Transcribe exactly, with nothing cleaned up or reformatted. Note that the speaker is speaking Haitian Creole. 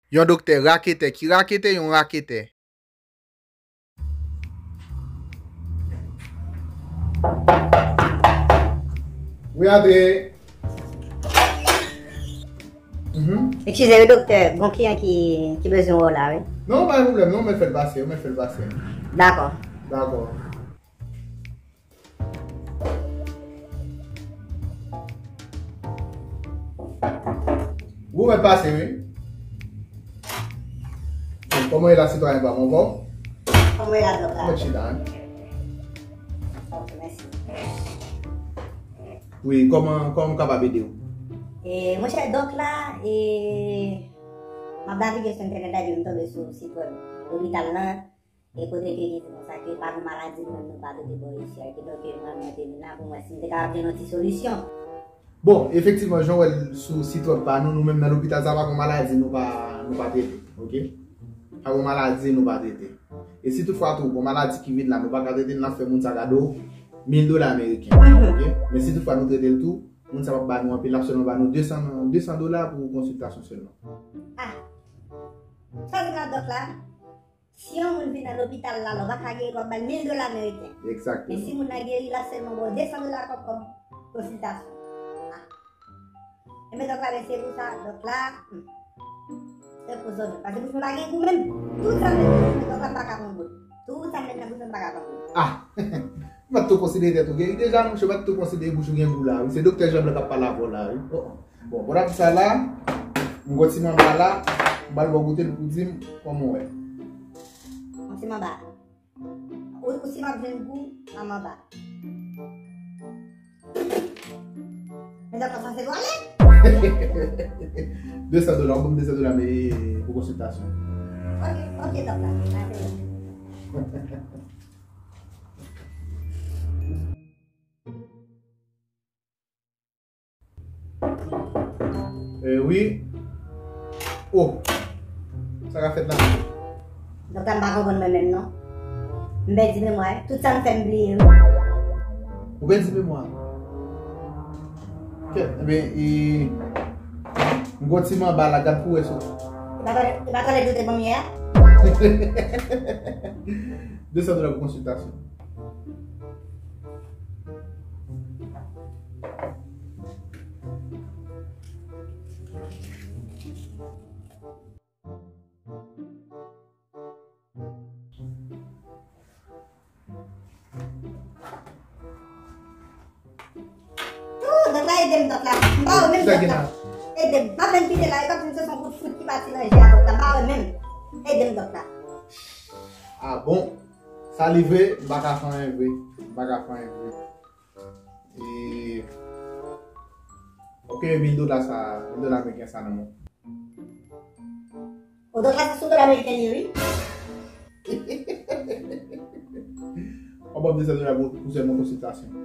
Yon doktè raketè ki rakete yon raketè. Wi, antre. Mhm. Eskize wi, doktè, gon kliyan ki, ki bezwen wè w la, wi. Non, pa gen pwoblèm, non, mwen fè l pase, mwen fè l pase. Dakò. Dakò. Ou mèt pase, wi. Kòman w ye la, sitwayen pa m, anfòm? Kòman w ye la, dòk la? Mèt chita, wi. Ok, mèsi. Wi, kòman, kòman m kapab ede w? E, monchè, dòk la, e, m ap navige sou entènèt la, epi m tonbe sou sit wèb lopital lan. E kote ke li di konsa ke pa gen maladi nou menm nou pa trete bò isi a. Ki donk, mwen, mwen te vin la pou m wè si m te kapab jwenn yon ti solisyon. Bon, efektivman, jan w wè l sou sit wèb pa nou, nou menm nan lopital sa pa gen maladi nou pa, nou pa trete, oke? Pa gen maladi nou pa trete. E si toutfwa tou, gen maladi ki vin la, nou pa ka trete l, n ap fè moun sa kado mil dola ameriken, oke? Men si toutfwa nou trete l tou, moun sa p ap ba nou anpil, l ap sèlman ba nou de san, de san dola pou konsiltasyon sèlman. Ah! Sa vle di la, dòk la? Si yon moun vin nan lopital la, lè w pa ka geri l, w ap ba l mil dola ameriken. Egzakteman. Men si moun nan geri, l ap sèlman ba w de san dola kòb, kòb konsiltasyon. Ah. Enben, dòk la, men se pou sa, dòk la, hmm. Se pou zòt. Paske bouch mwen pa gen gou menm. Tout sa m met nan bouch mwen, dòk la, m pa ka pran gout. Tout sa m met nan bouch mwen, m pa ka pran gout. Ah! Ou mèt tou konsidere tèt ou geri deja, monchè, ou mèt tou konsidere bouch ou gen gou la, wi. Se doktè Jean Blanc k ap pale avè w la, wi. Oh, oh. Bon, bon, n ap sa la, m gon ti manba la, m pral ba w goute l pou di m kòman w wè. Yon ti manba. Ou, ou si m ap jwenn gou nan manba. Men dòk la sanse dwale. De san dola, w ban m de san dola, men pou konsiltasyon. Ok, ok, dòk la. Eh, wi. Oh. Sa ka fèt la? Dòk la, m pa konprann mwen menm, non. M pèdi memwa, wi. Tout sa m fè, m bliye, wi. Ou pèdi memwa? Kèt, enben, e, m gon ti manba la, gad pou wè si. E pa tande, e pa tande doute bon yè a? De san dola pou konsiltasyon. Ooh, dòk la, ede m, dòk la. M pa wè menm dòk la. Ede m. M ap vin kite la, e kòmsi m se yon kout fout ki pati nan je a, dòk la. M pa wè menm. Ede m, dòk la. Ah bon? Sa li vre, m pa ka fè anyen vre. M pa ka fè anyen vre. E, ok, mil dola sa, mil dola ameriken sa nan men w. O, dòk la, se sou dola ameriken li ye, wi. W ap ban m de san dola pou, pou sèlman konsiltasyon.